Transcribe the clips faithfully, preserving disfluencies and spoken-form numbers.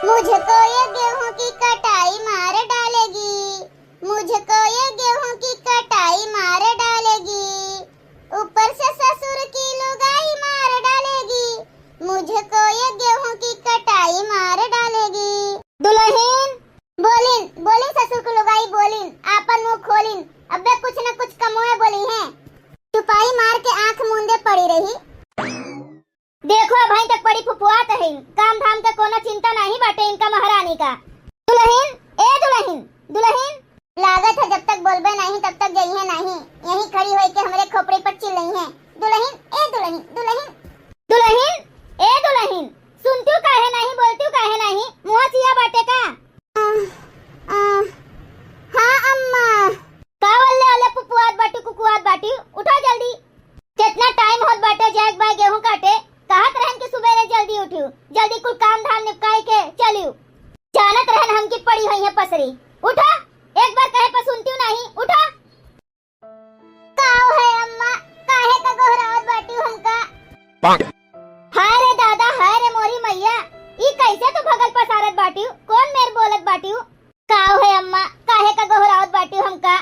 मुझको ये गेहूं की कटाई मार डालेगी, मुझको ये गेहूं की कटाई मार डालेगी, ऊपर से ससुर की लुगाई मार डालेगी, मुझको ये गेहूं की कटाई मार डालेगी। दुलहिन, बोलिन, बोलिन ससुर की लुगाई बोलिन, आपन मुंह खोलिन, अबे कुछ न कुछ कमोए बोली हैं। चुपाई मार के आंख मूंदे पड़ी रही। देखो, अबहीं तक पड़ी फुफुआत है, काम धाम के कोनो चिंता नहीं बाटे इनका महारानी का। दुलहिन, ए दुलहिन, दुलहिन। लागत है जब तक बोलबे नहीं तब तक जइहे नहीं, यहीं खड़ी होई के हमरे खोपड़ी पर चिल्लइहे, दुलहिन, ए दुलहिन, दुलहिन। दुलहिन, ए दुलहिन, सुनतिउ काहे नहीं, बोलतिउ काहे नहीं, मुँह सिया बाटे का? आ, आ, हाँ अम्मा। का वल्ले अले फुफुआत बाटी, कुकुआत बाटी, उठा जल्दी। कितना टाइम होत बाटे जाए के बा गेहूं काटे, कहत रहन कि सुबेरे जल्दी उठियो, जल्दी कुल काम धाम निपटाई के चलियो। जानत रहन हम कि पड़ी होइहे पसरी। उठा, एक बार कहे पर सुनतिउ नहीं, उठा। का है अम्मा, काहे का गोहरावत बाटियो हमका? हाय रे दादा, हाय रे मोरी मैया, ई कैसे तू भगल पसारत बाटियो? कौन मेर बोलत बाटियो? का है अम्मा, काहे का गोहरावत बाटियो हमका?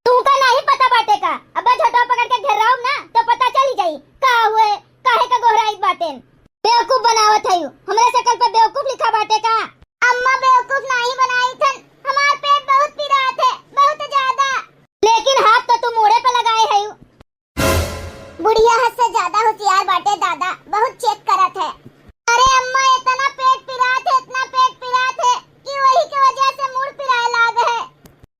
तुमका नाही पता बाटे का? अबे झोटवा पकड़ के घेराउब ना तो पता चली जाई। का हुए, काहे का गोहराइत बाटेन? बेवकूफ बनावत हयू, हमरे शकल पे बेवकूफ लिखा बाटे का? अम्मा बेवकूफ नाही बनाई थन, हमार पेट बहुत पिरात है, बहुत ज्यादा। लेकिन हाथ तो तू मूड़े पे लगाए हयू। बुढ़िया हद से ज्यादा होशियार बाटे दादा, बहुत चेक करत है। अरे अम्मा, इतना पेट पिरात है, इतना पेट पिरात है कि वही के वजह से मूड़ पिराए लाग है।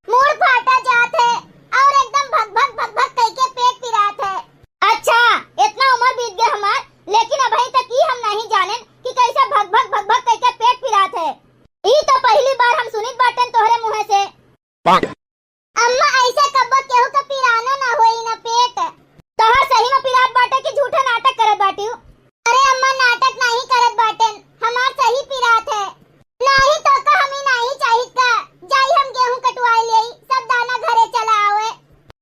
मूड़ फाटा जात है और एकदम भक भक भक भक कइके पेट पिरात है। अच्छा, इतना उम्र बीत गया हमार, लेकिन अबहीं तक ई हम नहीं जानेन कि कैसे भक भक भक भक कइके पेट पिरात है। ई तो पहली बार हम सुनित बाटेन तोहरे मुँहे से। अम्मा, ऐसे कब्बो केहू के पिरानो ना होई ना पेट। तोहर सही में पिरात बाटे कि झूठे नाटक करत बाटियो? अरे अम्मा, नाटक नाही करत बाटेन, हमार सही पिरात है। नाही तो का हम ही नाही चाहित का? जाई हम गेहूं कटवाई लेई, सब दाना घरे चला आवे।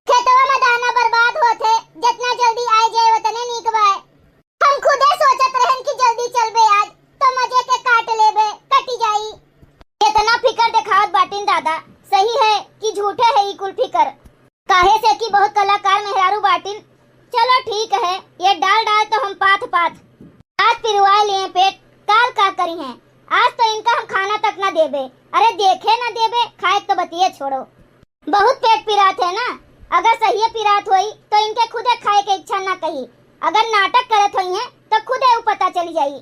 खेतवा में दाना बर्बाद होत है, जितना जल्दी आए जाए उतने नीक बाय। हम खुदे सोचत रहन कि जल्दी चलबे आज, तो मजे के काट लेबे, कटी जाई। इतना फिकर देखावत बाटिन दादा, सही है कि झूठे है ई कुल फिकर। काहे से कि बहुत कलाकार मेहरारू बाटिन। चलो ठीक है, ये डाल डाल तो हम पाथ पाथ। आज पिरवाए लिए पेट, काल का करी हैं? आज तो इनका हम खाना तक ना देबे। अरे देखे ना देबे, खाए तो बतिये छोड़ो। बहुत पेट पिरात है ना, अगर सहिए पिरात होई तो इनके खुदे खाए के इच्छा ना कही, अगर नाटक करत होइहें तो खुदे उ पता चली जाई।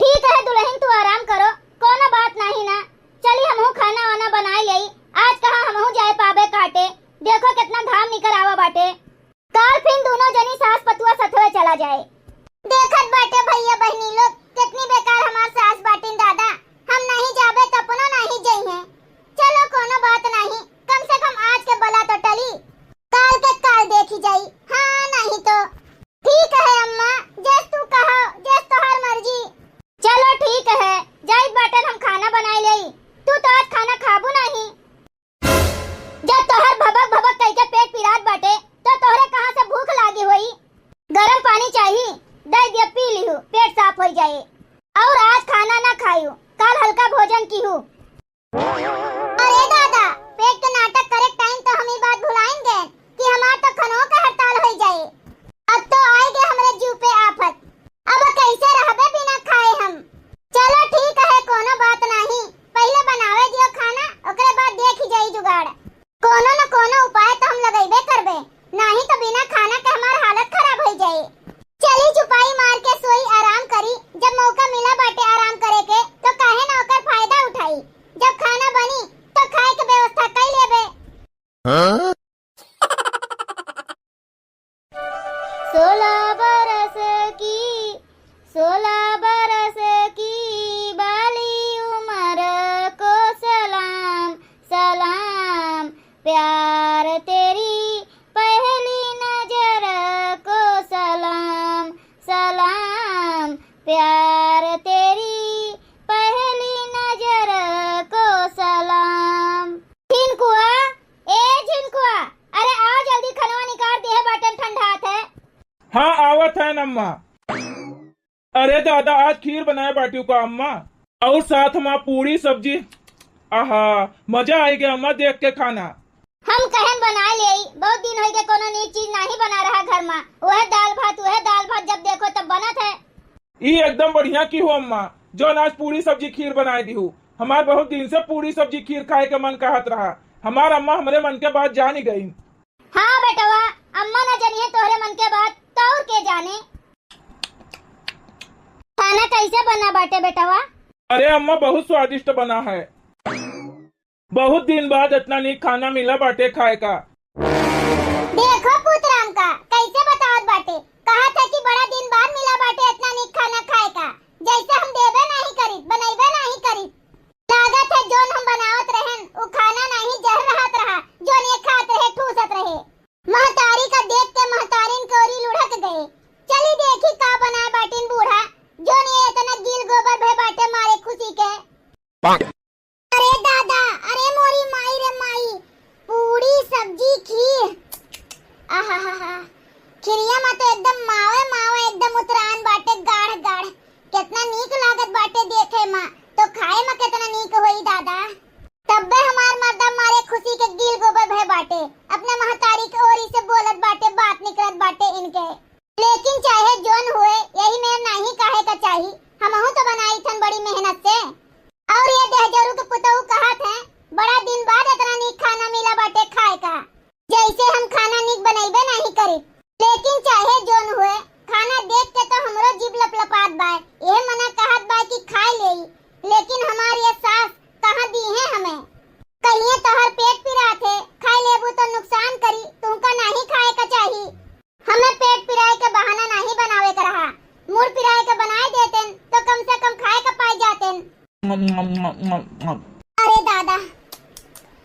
ठीक है दुलहिन, तू आराम करो, कोनो बात नाही ना, चली हमहू खाना वाना बनाई लेई, आज कहाँ हमहू जाए पाबे काटे, देखो कितना घाम निकर आवा बाटे। काल फिन दुनो जनी सास पतुआ सथवे चला जाए। देखत बाटे भैया बहिनी लोग, कितनी बेकार हमार सास बाटिन दादा, हम नहीं जाबे त अपनो नहीं जइहें। चलो कोनो बात नहीं, कम से कम आज के बला तो टली, काल के काल देखी जाई। हाँ नहीं तो। ठीक है अम्मा, जस तू कहो, जस तोहार मर्जी। चलो ठीक है, जाइत बाटन हम खाना बनाई लेई, तू तो आज खाना खाबू नहीं। जब तोहर भबक भबक कइके पेट पिरात बाटे, तो तोहरे कहाँ से भूख लागी होई? गरम पानी चाही, दे दिया पी लिहू, पेट साफ होई जाए। और आज खाना ना खायू, काल हल्का भोजन कीहू। अरे दादा, पेट के नाटक करे टाइम तो हम ई बात भुलाइन गए कि हमार तो खनो के हड़ताल होई जाए। अब तो आए गए हमरे जीव पे आफत। अब कैसे रहबे बिना खाए हम? चलो ठीक है, कोनो बात नाही, पहले बनावे दियो खाना, ओकरे बाद देखी जाई जुगाड़। कोनो न कोनो उपाय तो हम लगइबे करबे, नाही तो बिना खाना के हमार हालत खराब होई जाई। चली चुपाई मार के सोई, आराम करी, जब मौका मिला बाटे आराम करे के तो काहे ना ओकर फायदा उठाई। जब खाना बनी तो खाए के व्यवस्था कई लेबे। हाँ? सोलह बरस की, सोलह बरस की बाली उम्र को सलाम, सलाम, प्यार तेरी पहली नजर को सलाम, सलाम, प्यार तेरी पहली नजर को सलाम। झिनकुआ, ए झिनकुआ, अरे आ जल्दी, खनवा निकार दिहे बाटन, ठंडात है। हाँ, आवत है अम्मा। अरे दादा, आज खीर बनाए बाटियो का अम्मा? और साथ मा पूड़ी सब्जी। आहा, मजा आइगे अम्मा देख के खाना। हम कहेन बनाइ लेई, बहुत दिन होइगे कोनो नीक चीज नाहीं बना रहा घर मा। वह दाल भात, वह दाल भात जब देखो तब बनत है। ई एकदम बढ़िया किहू अम्मा, जौन आज पूड़ी सब्जी खीर बनाइ दिहू। हमार बहुत दिन से पूड़ी सब्जी खीर खाए के मन कहत रहा। हमार अम्मा हमरे मन के बात जानि गईं। हाँ बेटवा, अम्मा न जनिहैं तोहरे मन के बात, तो और के जाने। खाना कैसे बना बाटे बेटवा? अरे अम्मा, बहुत स्वादिष्ट बना है। बहुत दिन बाद इतना नीक खाना मिला बाटे खाए का। देखो पूतराम का कैसे बतावत बाटे, कहत है कि बड़ा दिन बाद मिला बाटे इतना नीक खाना खाए का, जैसे हम देबे नाहीं करी, बनैबे नाहीं करी। लागत है जौन हम बनावत रहेन, उ खाना नाहीं जहर रहत रहा, जौन ये खात रहे, ठूसत रहे। महतारी का देख के महतारिन के ओरी लुढ़क गए। चली देखी का बनाए बाटिन बूढ़ा, जौन ये इतना गील गोबर भय बाटे मारे खुशी के। अरे दादा, अरे मोरी माई रे माई, पूड़ी सब्जी खीर। आहाहाहा, खिरिया मा तो एकदम मावे मावे, एकदम उतरान बाटे गाढ़ गाढ़। केतना नीक लागत बाटे देखे मा, तो खाए मा केतना नीक होई दादा। तब्बे हमार मर्दा मारे खुशी के गील गोबर भय बाटे, अपने महतारी के ओरी से बोलत बाटे, बात निकलत बाटे इनके। लेकिन चाहे जौन होए, यही में नाहीं कहे का चाही, हमहू तो बनाई थन बड़ी मेहनत से। और ये दहजरू के पुतहू कहत है, बड़ा दिन बाद इतना नीक खाना मिला बाटे खाए का, जैसे हम खाना नीक बनैबे नाहीं करी। लेकिन चाहे जौन होए, खाना देख के तो हमरो जीभ लपलपात बाय। यह मना कहत बाय कि खाए लेई, लेकिन हमार ये सास कहाँ दीहैं हमें। कहिए तोहर पेट पिरात है, खाए लेबू तो नुकसान करी, तुमका नाहीं खाए का चाही। हमें पेट पिराए के बहाना नाहीं बनावे के रहा, मूड़ पिराए के बनाए देतेन तो कम से कम खाए के पाए जातेन। अरे दादा,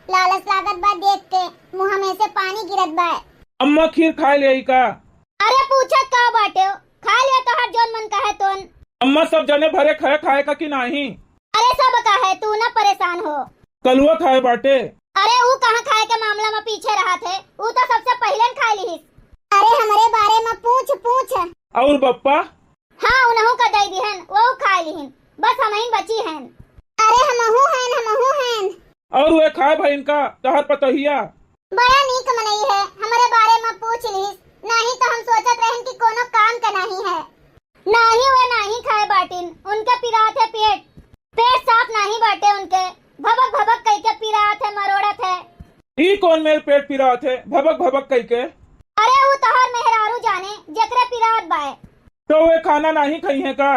लालच लागत बा देख के, मुँह में से पानी गिरत बा। अम्मा खीर खाए लेई का? अरे पूछत का बाटे हो? खा ले तोहार जौन मन कहे तोन। अम्मा सब जने भरे खाए, खाए का कि नाहीं? अरे सब का है, तू ना परेशान हो। कलुआ खाए बाटे। अरे ऊ कहाँ खाए के मामला में पीछे रहत है, ऊ तो सबसे पहिले न खाए लिहिस। अरे हमरे बारे में पूछ, पूछ। और बप्पा? हाँ, उनहू का दे दिहन, वो खाए लिहिन, बस हमहिन बची हन। अरे हमहू हन, हमहू हन। और वे खाए भइन का, तहर पतोहिया? बड़ा नीक मनई है, हमरे बारे में पूछ लिहिस, नाहीं तो हम सोचत रहन कि कोनो काम के नाहीं है। नाहीं वे नाहीं खाए बाटिन, उनके पिरात है पेट, पेट साफ नाहीं बाटे उनके, भबक भबक कइके पिरात है, मरोड़त है। ई कौन मेर पेट पिरात है, भबक भबक कइके? अरे ऊ तोहर मेहरारू जाने, जेकरे पिरात बाए। तो वे खाना नाहीं खइहें का?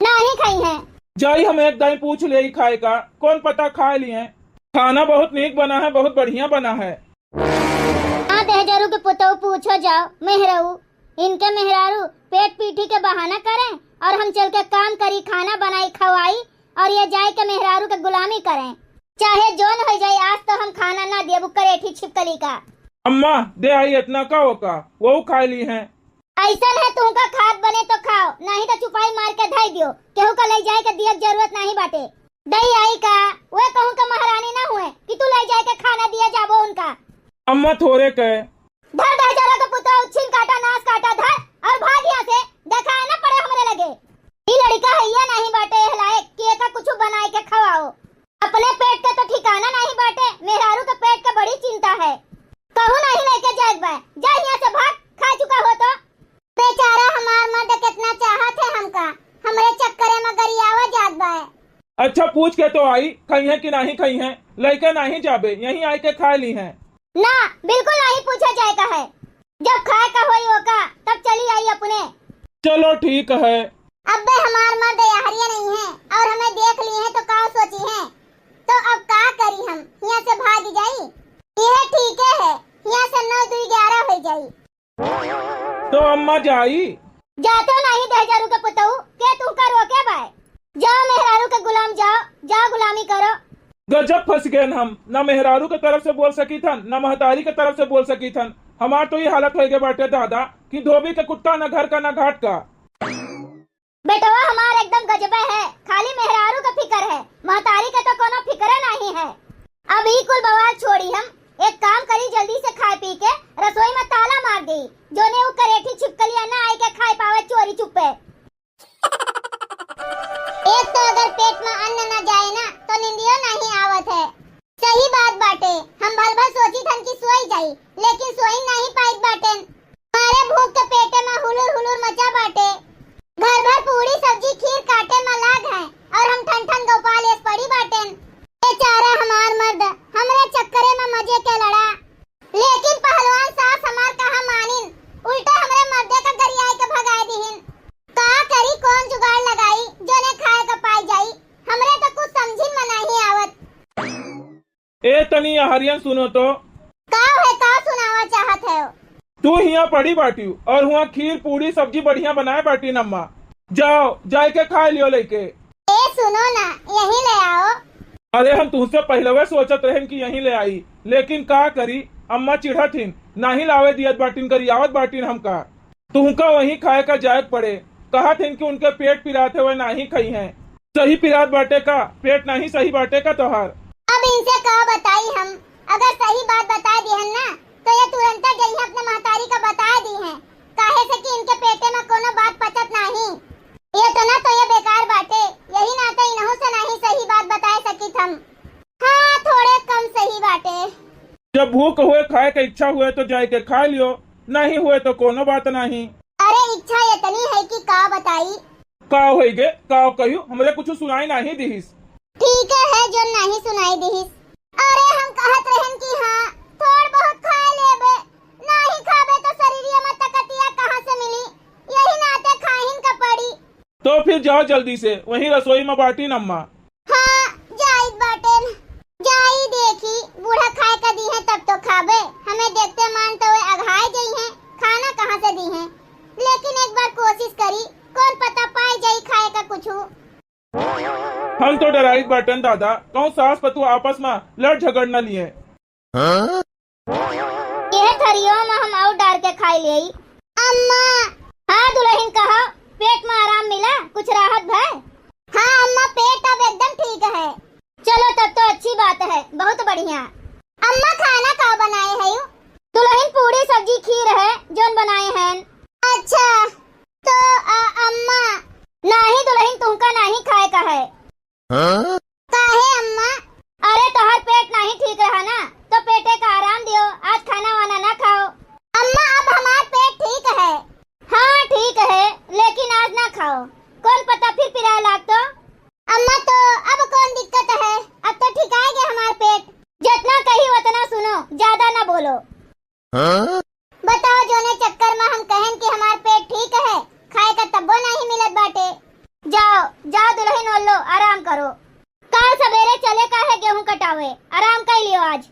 नाहीं खइहें। जाई हम एक दाईं पूछ लेई खाए का, कौन पता खाए लिहें। खाना बहुत नीक बना है, बहुत बढ़िया बना है। हाँ, दहजरू के पुतऊ पूछो जाओ, मेहरारू, इनके मेहरारू पेट पीठी के बहाना करें और हम चल के काम करी, खाना बनाई, खवाई और ये जाए के मेहरारू के गुलामी करें। चाहे जौन हो जाए, आज तो हम खाना ना देबू, करेठी छिपकली का। अम्मा, दे आई इतना का ओका, वो खाए लिहें। ऐसन है, तुमका खात बने तो खाओ, नाहीं तो चुपाई मार के धई दियो, केहू का ले जाए के दिए के जरूरत नाहीं बाटे। दई आई का, वे कहूँ के महारानी ना हुए कि तू ले जाए के खाना दिए जाबो उनका। अम्मा थोरे के। धर दहजरा के पुतऊ, छीन काटा, नास काटा, धर और भाग यहाँ से, देखाए ना पड़े हमरे लगे। ई लड़िका हइया नाहीं बाटे एह लायक कि एका कुछु बनाए के खवाओ। अपने पेट के तो ठिकाना नाहीं बाटे, मेहरारू के पेट के बड़ी चिंता है। कहूँ नाहीं लेके जाए बा, जा यहाँ से भाग, खा चुका हो तो। बेचारा हमार मर्द कितना चाहत है हमका, हमरे चक्करे में गरियावा जात बा। अच्छा पूछ के तो आई, खइहें कि नाहीं खइहें, लइके नाहीं जाबे, यहीं आइके खाए लिहें। ना, बिल्कुल नाहीं पूछे जाए का है। जब खाए का होई ओका, तब चली आई अपने। चलो ठीक है। अब्बे हमार मर्द याहरिया नहीं है और हमें देख लिहें तो का सोचिहें? तो अब का करी हम, यहाँ से भाग जाई? यह ठीक है, यहाँ से नौ दुई ग्यारह हो जाई। तो अम्मा जाई। जातो नाहीं दहजरू के पुतऊ, के तुमका रोके बाय? जाओ मेहरारू के गुलाम, जाओ, जाओ गुलामी करो। गजब फंस गए हम, ना मेहरारू के तरफ से बोल सकी थन, ना महतारी के तरफ से बोल सकी थन। हमार तो ये हालत हो गए बाटे दादा कि धोबी के कुत्ता ना घर का ना घाट का। बेटवा हमार एकदम गजबे है, खाली मेहरारू के फिकर है, महतारी के तो कोनो फिकरे नाहीं है। अब ई कुल बवाल छोड़ी हम, एक काम करी, जल्दी से खाए पी के रसोई में ताला मार दी, जोने उ करेठी छिपकलिया ना आई के खाए पावे चोरी चुप्पे। एक तो अगर पेट में अन्न तनी यहरियन सुनो तो। का है, का सुनावा चाहत है? तू हियाँ पड़ी बाटिउ और हुआँ खीर, पूड़ी, सब्जी बढ़िया बनाए बाटिन अम्मा। जाओ, जाइके खाइ लियो लइके। ए, सुनो ना, यहीं ले आओ। अरे, हम तुहसे पहिलवे सोचत रहेन कि यहीं ले आई, लेकिन का करी, अम्मा चिढ़त हिन, नाहीं लावे दियत बाटिन, गरियावत बाटिन हमका। तुहका वहीं खाए का जाए के पड़े। कहत हिन कि उनके पेट पिरात है, वह नाहीं खइहैं। सही पिरात बाटे का? पेट नाहीं सही बाटे का तोहार? अब इनसे का बताई हम? अगर सही बात बताइ दिहन ना, तो ये तुरंते जइहैं अपने महतारी का बताइ दिहैं, काहे से कि इनके पेटे में कोनो बात पचत नाहीं। ये तो ना तो ये बेकार बाटे, यही नाते इनहू से नाहीं सही बात बताइ सकित हम। हाँ, थोड़े कम सही बाटे। जब भूख हुए, खाए के इच्छा हुए तो जाइके खाइ लियो, नाहीं हुए तो कोनो बात नाहीं। अरे, इच्छा इतनी है कि का बताई। का होइगे, का कहियो, हमरे कुछ सुनाई नाहीं दिहिस। ठीक है, जो नाहीं सुनाई दिहिस। अरे, हम कहत रहेन कि हाँ, थोड़ बहुत खाए लेबे, नाहीं खाबे तो शरीरिया में तकतिया कहाँ से मिली, यही नाते खाहिन का पड़ी। तो फिर जाओ जल्दी से, वहीं रसोई में बाटिन अम्मा। हाँ, जाइत बाटेन। जाई देखी, बूढ़ा खाए का दिहैं तब तो खाबे। हमें देखते मान तो वे अघाए जइहैं, खाना कहाँ से दिहैं। लेकिन एक बार कोशिश करी, कौन पता पाए जाई खाए का कुछु। हम तो डराइत बाटेन दादा, कहूँ सास पतोह आपस में लड़ झगड़ न लिहैं। हाँ? यह थरियो में हम और डार के खाई लेई। अम्मा। हाँ दुलहिन, कहो, पेट में आराम मिला, कुछ राहत भय? हाँ अम्मा, पेट अब एकदम ठीक है। चलो, तब तो अच्छी बात है, बहुत बढ़िया। अम्मा, खाना का बनाए है यू? दुलहिन, पूड़ी, सब्जी, खीर है, जोन बनाए हैं। अच्छा, तो, अ, अम्मा। नाहीं दुलहिन, तुमका नाहीं खाए का है। हाँ? काहे अम्मा? अरे, तोहार पेट नाहीं ठीक रहा ना, तो पेटे का आराम दियो, आज खाना वाना ना खाओ। अम्मा, अब हमार पेट ठीक है। हाँ, ठीक है, लेकिन आज ना खाओ, कौन पता फिर पिराए लाग तो। अम्मा, तो अब कौन दिक्कत है, अब तो ठिकाए गया हमार पेट। जितना कही उतना सुनो, ज्यादा ना बोलो। हाँ? बताओ, जोने चक्कर में हम कहेन कि हमार पेट ठीक है, खाए का तब्बो नाहीं मिलत बाटे। जाओ, जाओ दुलहिन ओल्लो, आराम करो। काल सबेरे चले का है गेहूं कटावे, आराम कर लियो आज।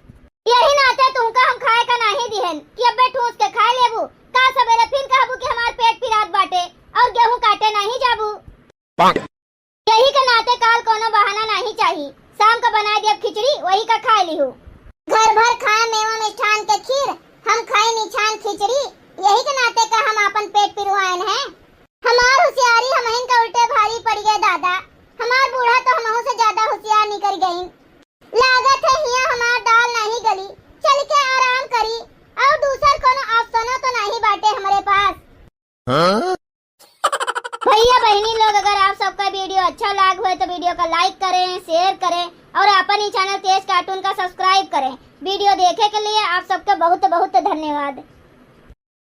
यही नाते तुमका हम खाए का नाहीं दिहन कि अब्बे ठूस के खाए लेबू, काल सबेरे फिर कहबू कि हमार पेट पिरात बाटे और गेहूं काटे नाहीं जाबू। यही के नाते काल कोनो बहाना नाहीं चाही। शाम का बनाए दियब खिचड़ी, वही का खाए लिहू। घर भर खाए मेवा मिष्ठान के खीर, हम खाए निछान खिचड़ी। यही के नाते का हम आपन पेट पिरवाएन हैं। हमार होशियारी हमहिन का उल्टे भारी पड़ गए दादा। हमार बूढ़ा तो हमहू से ज्यादा होशियार निकल गईन। लागत है हियां हमार दाल नाहीं गली, चल के आराम करी। और दूसर कोनो ऑप्शनो तो नाहीं बाटे हमरे पास। हाँ? भैया बहिनी लोग, अगर आप सबका वीडियो अच्छा लाग होए तो वीडियो का like करें, share करें और अपन ही चैनल तेज कार्टून का subscribe करें। वीडियो देखे के लिए आप सबके बहुत बहुत धन्यवाद।